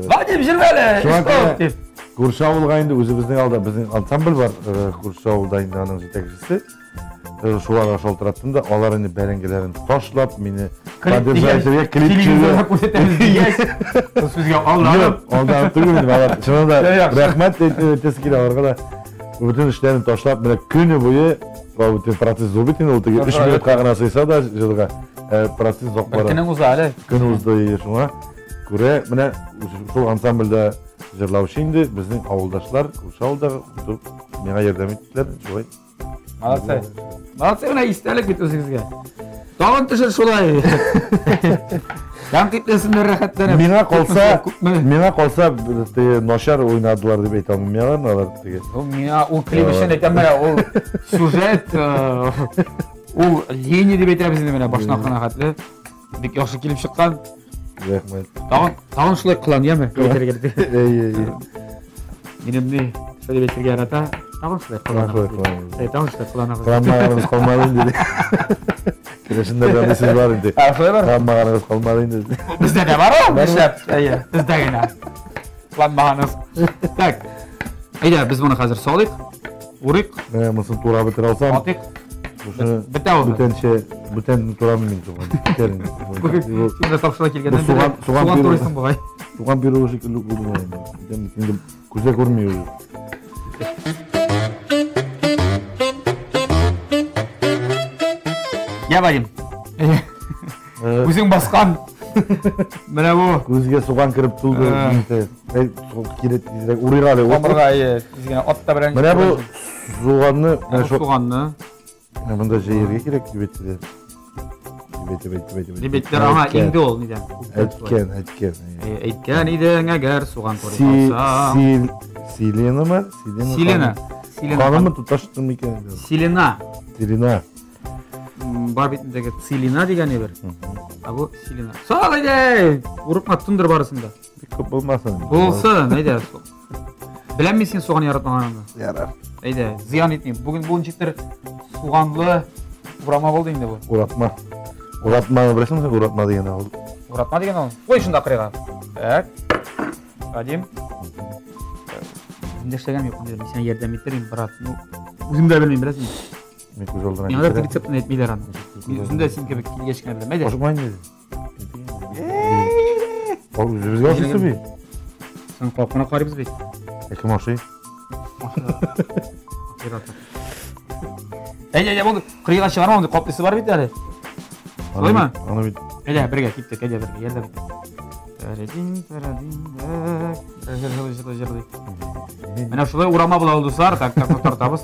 Вадим, җырлы әле! Күрше авылга инде үзебезнең алда безнең ансамбль бар, күрше авылда инде аның җитәкчесе. Шуларга шалтыраттым да, алар инде бәрәңгеләрен ташлап, мине поддержать итәргә клип телевизорда күрсәтәбез дигәч, сүзгә алданып. Алданып түгел инде, алар чыннан да рәхмәт әйтәсе килә аларга да. Бөтен эшләрен ташлап, менә көне буе бөтен процесс зур бит инде ул теге 3 минутка гына сыйса да җырга процесс озак бара. Көнең уза әле. Көн узды, шуңа күрә менә шул ансамбльдә җырлаучы инде безнең авылдашлар, күрше авылдагы миңа ярдәм иттеләр, шулай. Молодцы. Молодцы, менә истәлек бит үзегезгә. Тагын төшер шулай. Тәнкыйтьләсеннәр рәхәтләнеп. Миңа калса, миңа калса, теге начар уйнадылар дип әйтә алмыйм. Миңа алар теге. Ну, миңа ул клип өчен әйтәм менә, ул сюжет, ул линия дип әйтәбез инде менә башына ахырына хәтле. Бик яхшы килеп чыккан. Рәхмәт. Тагын, тагын шулай кылан, яме? Әйтергә. Әйе, әйе. Минем ни, шулай дип әйтергә ярата. Тагын шулай кыланабыз. Әй, тагын шулай кыланабыз. Кыланмаганыбыз калмады инде. Керәшеннәр дә сүз бар инде. Ә, шулай бар. Кыланмаганыгыз калмады инде. Бездә дә бар ул, нишләп? Әйе, бездә генә. Кыланмаганыгыз. Так. Әйдә, без моны хәзер салыйк. Урыйк. Менә монысын турап бетерә алсам. Атыйк. Шуны Бетә ул. Бүтәнчә, бүтән турамыйм мин суган. Бетәр инде. Син дә тапшыра килгәннән Суган, суган суган турыйсың бугай. Суган пирогы шикелле булды инде. Инде күзгә күренми уже. Я, Вадим. Үзең баскан. Менә бу. Күзгә суган кереп тулды. Килеп тизрәк урыйк әле. Камырга, әйе, тиз генә ат та белән. Менә бу суганны, менә суганны. Менә монда җәергә кирәк дип әйттеләр. Дип әйтеп, әйтеп, әйтеп. Дип әйттеләр аңа инде ул нидән. Әйткән, әйткән. Әйткән идең, әгәр суган турый калсаң. Селенамы? Селена. Селена. Ханымы тоташтым икән? Селена. Селена. Бар бит инде Селена дигән әйбер. Ә бу Селена. Сал әйдә! Курыкма, тондыр барысын да. Бик күп булмасын. Булсын, әйдә. Беләм мин син суган яратмаганыңны. Ярар. Әйдә, зыян итмим. Бүген бу ничектер суганлы урама булды инде бу. Уратма. Уратманы беләсеңме син? Уратма дигән ул. Уратма дигән ул. Куй шунда кырыйга. Так. Вадим. Үзем дә эшләгәнем юк, мин сиңа ярдәм итермен, брат. Ну, үзем дә белмим, беләсеңме? Мин күз алдына. Миңа да рецептын әйтмиләр аны. Мин үзем дә син кебек килгәч кенә беләм. Әйдә. Ашыкма инде. Ал үзебезгә ашыйсы бит. Син капкына карыйбыз бит. Ә кем ашый? Оператор. Әйдә, әйдә, булды. Кырыйга чыгарма, мондый каплыйсы бар бит әле. Шулаймы? Аны бит. Әйдә, бергә киттек, әйдә бергә, ярдәм ит. Тәрәдин, тәрәдин, тәк. Җырлый, җырлый, җырлый. Менә шулай урама була ул, дуслар. Так, так, тартабыз.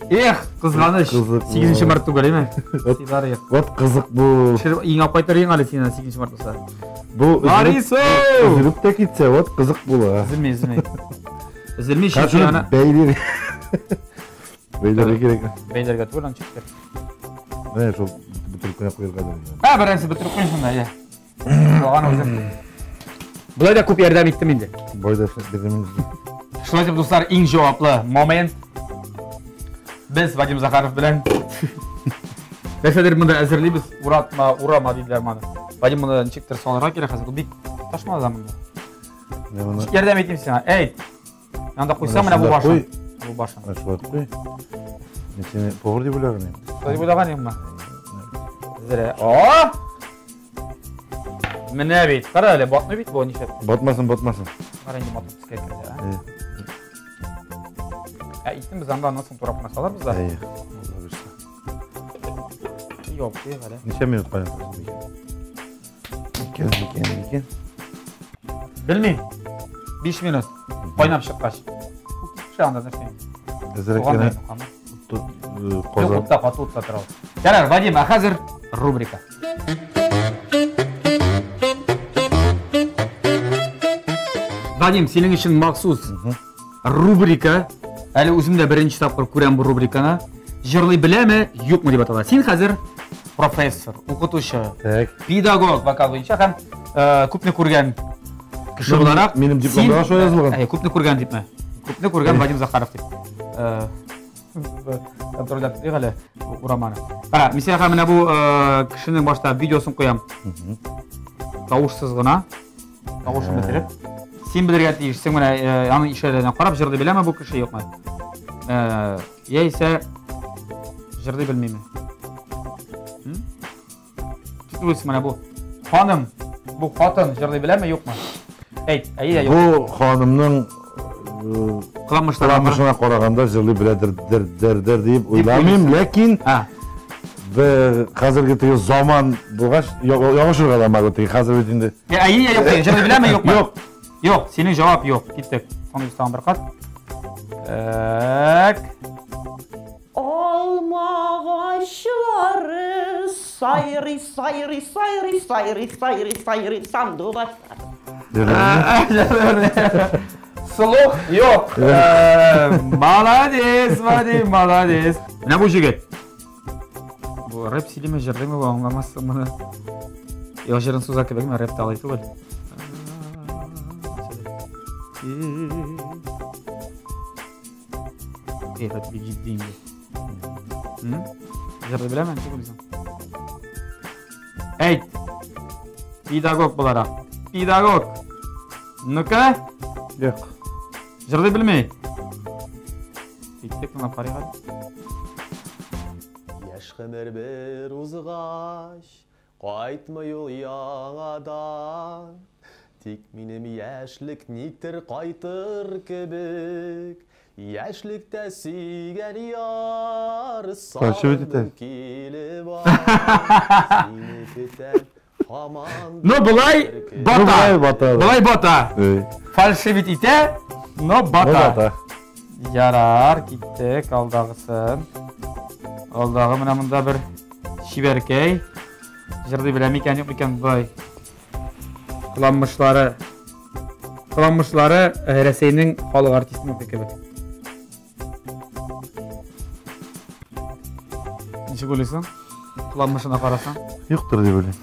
Эх, кызганыч. 8 март түгел, әйме? Сыйлар юк. Вот кызык бу. Иң алып кайтыр ең әле син 8 март булса. Бу Ларисо! Өзелеп тә китсә, вот кызык була. Өзелми, өзелми. Өзелми, чөнки аны бәйләр. Бәйләргә кирәк. Бәйләргә түгел, аны чиктер. Менә шул бөтереп кенә куярга да. Ә, беренче бөтереп куй шунда, әйдә. Калган үзем. Болай да күп ярдәм иттем инде. Болай да эшләп бирдем инде. Шулай итеп, дуслар, иң җаваплы момент. Без Вадим Захаров белән нәрсәдер монда әзерлибез. Уратма, урама диделәр моны. Вадим, моны ничектер салырга кирәк хәзер. Бик ташмады да монда. Ничек ярдәм итим сиңа? Әйт. Анда куйсаң, менә бу башын. Бу башын. Менә шулай куй. Мин сине повар дип уйлаган идем. Шулай дип уйлаган идеңме? Зря. О! Менә бит. Кара әле, батмый бит бу нишләп? Батмасын, батмасын. Кара инде батып төскә керде, а? Ә иттем без анда аннан соң турап кына салырбыз да. Әйе. Алла бирсә. Юк, куйыйк әле. Ничә минут кайнатасың икән? Икән, икән, икән. Белмим. 5 минут. Кайнап чыккач. Күп анда нәрсә. Әзрәк кенә. Казан. Утта, каты утта тора. Ярар, Вадим, ә хәзер рубрика. Вадим, синең өчен махсус рубрика. Әле үзем дә беренче тапкыр күрәм бу рубриканы. Җырлый беләме, юкмы дип атала. Син хәзер профессор, укытучы, так. педагог вокал буенча һәм күпне күргән кеше буларак. Минем дипломда шулай язылган. Әйе, күпне күргән дипме? Күпне күргән Вадим Захаров дип. Контрольдә тотыйк әле ураманы. Кара, мин сиңа менә бу кешенең башта видеосын куям. Тавышсыз гына. Тавышын бетереп. Син белергә тиешсең, менә аның ишарәләренә карап җырлый беләме бу кеше, юкмы? Яисә җырлый белмиме? Түгелсең менә бу ханым, бу хатын җырлый беләме, юкмы? Әйт, әйе, юк. Бу ханымның кыланмышына караганда җырлый беләдер, дер, дер, дер дип уйламыйм, ләкин хәзерге теге заман булгач, ялгышырга да могу, теге хәзер бит инде. Әйе, юк, җырлый беләме, юкмы? Юк. Юк, синең җавап юк. Киттек. Соңгы тагын бер кат. Так. Алмагачлары сайрый, сайрый, сайрый, сайрый, сайрый, сайрый, сандугачлар. Слух юк. Молодец, Вадим, молодец. Менә бу җегет. Бу рэп сөйлиме, җырлыймы, бу аңламассың моны. Йо, җырын суза кебек, менә рэп та алай түгел. Кыяфәт бик җитди инде. Җырлый беләме? Ничек уйлыйсың? Әйт. Педагог буларак. Педагог. Ну-ка. Юк. Җырлый белми. Киттек, тыңлап карыйк әле. Яшь гомер бер узгач, кайтмый ул яңадан. Тик минем яшьлек никтер кайтыр кебек. Яшьлектә сөйгән яр сагындым килеп сине көтәм һаман. Ну, болай бата. Болай бата. Фальшивить итә, но бата. Ярар, киттек алдагысын. Алдагы менә монда бер чибәркәй. Җырлый белә микән, юк микән, болай. Кыланмышлары Кыланмышлары Рәсәйнең халык артистыныкы кебек. Ничек уйлыйсың? Кыланмышына карасаң? Юктыр дип уйлыйм.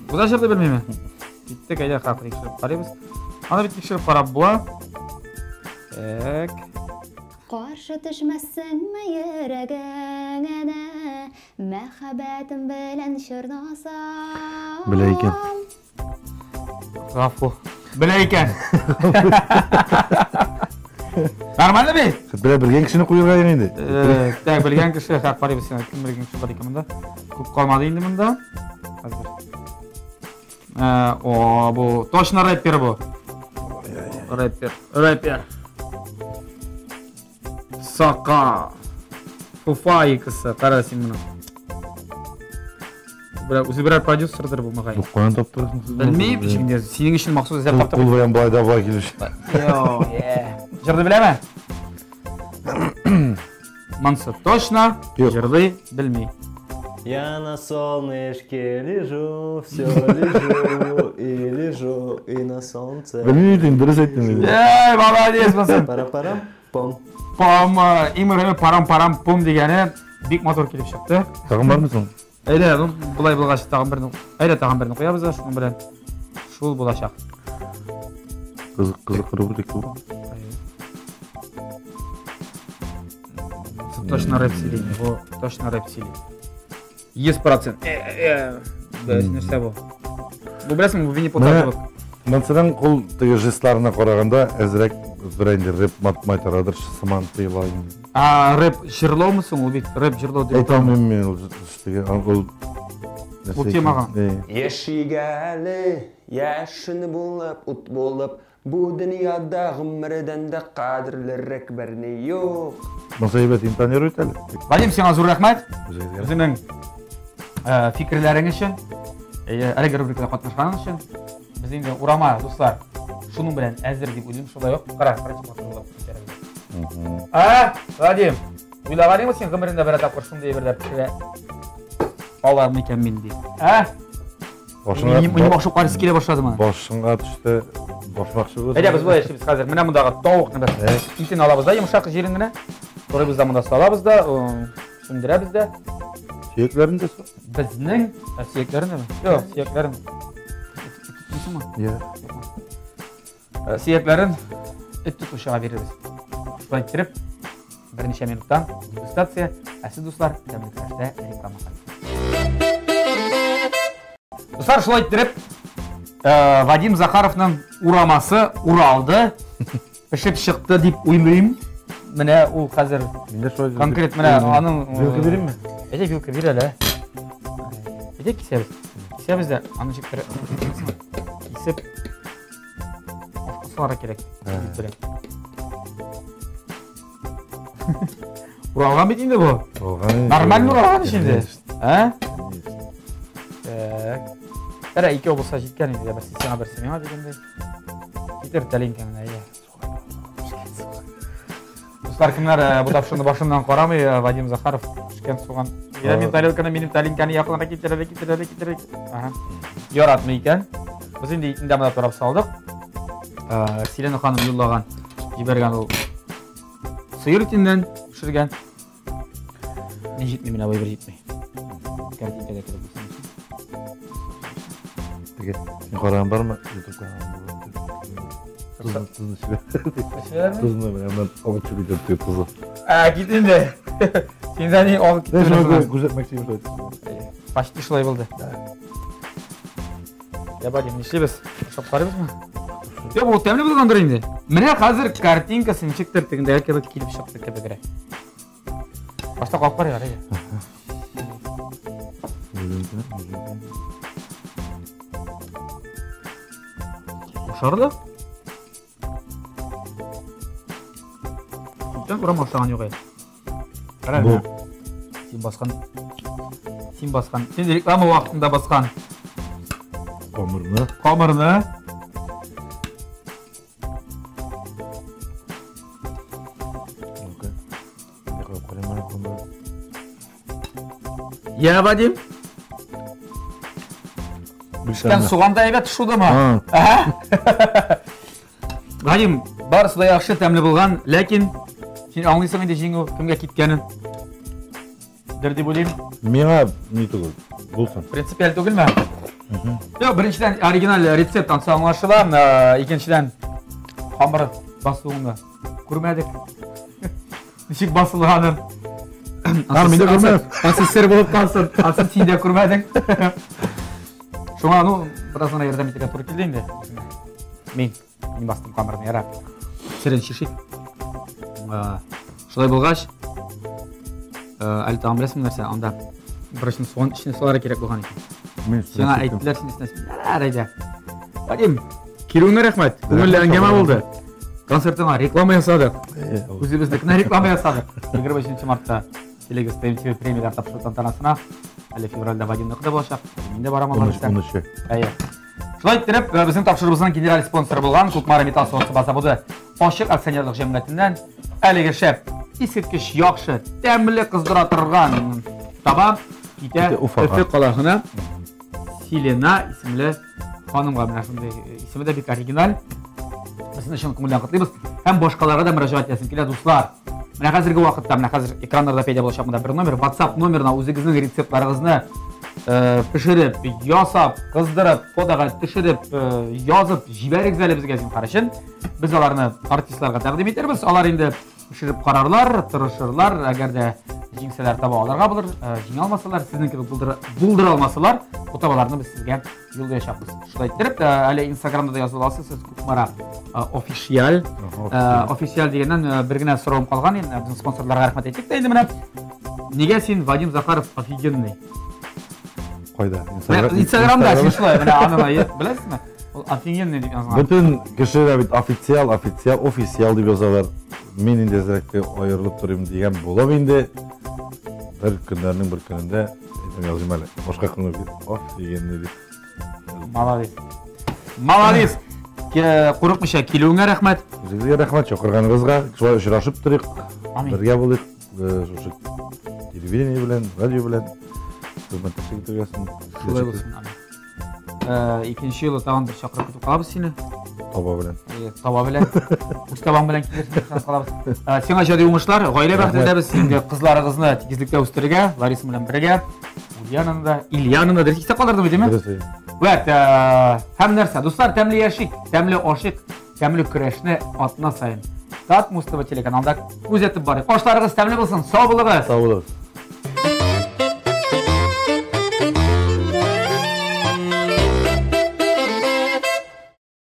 Бу да җырлый белмиме? Киттек, әйдә, хәзер тикшереп карыйбыз. Аны бит тикшереп карап була. Так. Каршы төшмәссеңме йөрәгең әнә, Мәхәббәтем белән чорнасам. Белә икән. Гафу. Белә икән. Нормально бит? Белә белгән кешене куярга инде. Так, белгән кеше, хак карыйбыз сиңа. Кем белгән кеше бар икән монда? Күп калмады инде монда. Хәзер. О, бу точно рэпер бу. Рэпер, рэпер. Сака. Фуфайкасы, кара син моны. Берәр, үзе берәр продюсердыр бу мөгаен. Бу каян таптырасың сез? Белмим, чөнки синең өчен махсус эзләп таптым. Кул белән болай да болай килеш. Йо, Җырлый беләме? Монсы точно җырлый белми. Я на солнышке лежу, все лежу и лежу и на солнце. Белмим инде, дөрес әйттең инде. Эй, молодец, монсы. Пара-парам, пом. Пом, иң мөһиме парам-парам пом дигәне бик матур килеп чыкты. Тагын бармы соң? Әйдә, ну, болай булгач тагын берне, әйдә тагын берне куябыз да, шуның белән шул булачак. Кызык, кызык рубрика бу. Точно рэп сөйли, бу точно рэп сөйли. 100%. Да, нәрсә бу? Бу беләсеңме, бу Винни Пух кебек. Мәсәлән, кул теге жестларына караганда әзрәк бер инде рэп майтарадыр сыман тоела инде. А рэп җырлаумы соң ул бит? Рэп җырлау дип. Әйтә алмыйм мин ул теге ул Ул темага. Яшик әле, яшен булып, ут булып, бу дөньяда гомердән дә кадерлерәк берни юк. Монсы әйбәт интонирует әле. Вадим, сиңа зур рәхмәт. Үзеңнең фикерләрең өчен, әлеге рубрикада катнашканың өчен. Без инде урама, дуслар, шуның белән әзер дип уйлыйм, шулай ук. Кара, кара матурлап күтәрелде. А, Вадим, уйлаган идеңме син гомереңдә бер тапкыр шундый әйберләр пешерә алам микән мин дип? А? Башыңа Минем ашау карысы килә башлады моны. Башыңа төште, башмакчы буласың. Әйдә, без болай эшлибез хәзер. Менә мондагы тавыкны без итен алабыз да, йомшак җирен генә. Турыйбыз да монда салабыз да, сүндерәбез дә. Сөякләрен дә сал. Безнең сөякләрен дә? Юк, сөякләрен. Дисеңме? Юк. Сөякләрен эт тотучыга бирербез. Шулай иттереп, берничә минуттан дегустация. Ә сез, дуслар, тәмле көрәштә реклама карыйсыз. Дуслар, шулай иттереп, Вадим Захаровның урамасы уралды. Пешеп чыкты дип уйлыйм. Менә ул хәзер конкрет менә аның вилка биримме? Әйдә вилка бир әле. Әйдә кисәбез. Кисәбез дә аны ничектер кисеп ашка кирәк дип беләм. Уралган бит инде бу. Уралган. Нормально уралган ич инде. Ә? Так. Әрә икәү булса җиткән инде, берсе сиңа, берсе миңа дигәндәй. Китер тәлинкәңне, әйе. Дуслар, кемнәр бу тапшыруны башыннан карамый, Вадим Захаров пешкән суган. Я мин тарелканы, минем тәлинкәне якынрак китерә, китерә, китерә. Ага. Яратмый икән. Без инде итен дә монда турап салдык. Селена ханым юллаган, җибәргән ул сыер итеннән пешергән. Ни җитми менә бу бер җитми. Кәртинкәдә кереп булсын өчен. Теге, син караган бармы? YouTube каналында. Тузны, тузны чөбә. Чөбәме? Тузны менә моннан алып чыгып китә тузы. Ә, кит инде. Син дә ни агып Дә киттеме? шуңа соң? күрсәтмәкче идем шулай. Почти шулай булды. Я Вадим, нишлибез? Ашап карыйбызмы? Юк, бу тәмле булгандыр инде. Менә хәзер картинкасы ничектер тегендәге кебек килеп чыкты кебегрәк. Башта кабып карыйк әле. Ошарлы? Күптән урам ашаган юк әле. Кара Бу. менә. Син баскан. Син баскан. Син реклама вакытында баскан. Камырны. Камырны. Ну-ка. Мин кабып карыйм әле камырны. Я, Вадим. Бик Пешкән тәмле. суган да әйбәт шудымы? А, Вадим, барысы да яхшы, тәмле булган, ләкин син аңлыйсың инде җиңү кемгә киткәнен. Дер дип уйлыйм. Миңа ни түгел. Булсын. Принципиаль түгелме? Юк, беренчедән оригиналь рецепт ансы аңлашыла, икенчедән хамыр басуыңны күрмәдек. Ничек басылганын. А, мин дә күрмәдем. Ансы сер булып калсын. Ансы син дә күрмәдең. Шуңа, ну, бераз гына ярдәм итәргә туры килде инде. Мин бастым камырны, ярар. Серен чишик. Шулай булгач, әле тагын беләсеңме нәрсә, анда борычны суган эченә салырга кирәк булган икән. Мин Сиңа әйттеләр, син өстенә Ярар, әйдә. Вадим, килүеңә рәхмәт. Күңелле әңгәмә булды. Концертыңа реклама ясадык. Үзебезнекенә реклама ясадык. 25 мартта Телегез ТМТВ премияләр тапшыру тантанасына әле февральдә Вадимныкы да булачак. Мин дә барам алла бирсә. 13. Әйе. Шулай иттереп, безнең тапшыруыбызның генераль спонсоры булган Кукмара металл савыт-саба заводы ачык акционерлык җәмгыятеннән әлеге шәп, искиткеч яхшы, тәмле кыздыра торган таба китә Китә Уфага. Өфе каласына Селена исемле ханымга. Менә шундый исеме дә бик оригиналь. Без сезне чын күңелдән котлыйбыз һәм башкаларга да мөрәҗәгать итәсем килә, дуслар. Менә хәзерге вакытта, менә хәзер экраннарда пәйда булачак монда бер номер, WhatsApp номерына үзегезнең рецептларыгызны пешереп, ясап, кыздырып, фотога төшереп, язып җибәрегез әле безгә зинһар өчен. Без аларны артистларга тәкъдим итәрбез. Алар инде пешереп карарлар, тырышырлар. Әгәр дә җиңсәләр, таба аларга булыр, җиңә алмасалар, сезнең кебек булдыра алмасалар, бу табаларны без сезгә юллаячакбыз. Шулай иттереп, әле Инстаграмда да языла аласыз, сез Кукмара официаль. Официаль дигәннән бер генә соравым калган инде, безнең спонсорларга рәхмәт әйтик тә инде менә. Нигә син Вадим Захаров офигенный? Кайда? Менә Инстаграмда син шулай, менә аны беләсезме? Ул офигенный дип язган. Бөтен кеше дә бит официал, официал, официал дип язалар. Мин инде әзрәк аерылып торыйм дигән булып инде. Бер көннәрнең бер көнендә әйтәм, языйм әле. Башка көнне бит офигенный дип. Молодец. Молодец. Курыкмыйча килүеңә рәхмәт. Үзегезгә рәхмәт чакырганыгызга. Шулай очрашып торыйк. Амин. Бергә булыйк. Шушы телевидение белән, радио белән хезмәттәшлек итәргә язсын. Шулай булсын. Амин. Икенче юлы тагын бер чакырып көтеп калабыз сине. Таба белән. Таба белән. Үз табаң белән килерсең дип ышанып калабыз. Сиңа иҗади уңышлар, гаилә бәхете теләбез. Инде кызларыгызны тигезлектә үстерергә, Лариса белән бергә, Ульянаны да, Ильянаны да дөрес истә калдырдым бит, димме? Дөрес, әйе. Вәт, һәм нәрсә, дуслар, тәмле яшик, тәмле ашыйк, тәмле көрәшне атна саен Татмуз ТВ телеканалында күзәтеп барыйк. Ашларыгыз тәмле булсын, сау булыгыз. Сау булыгыз.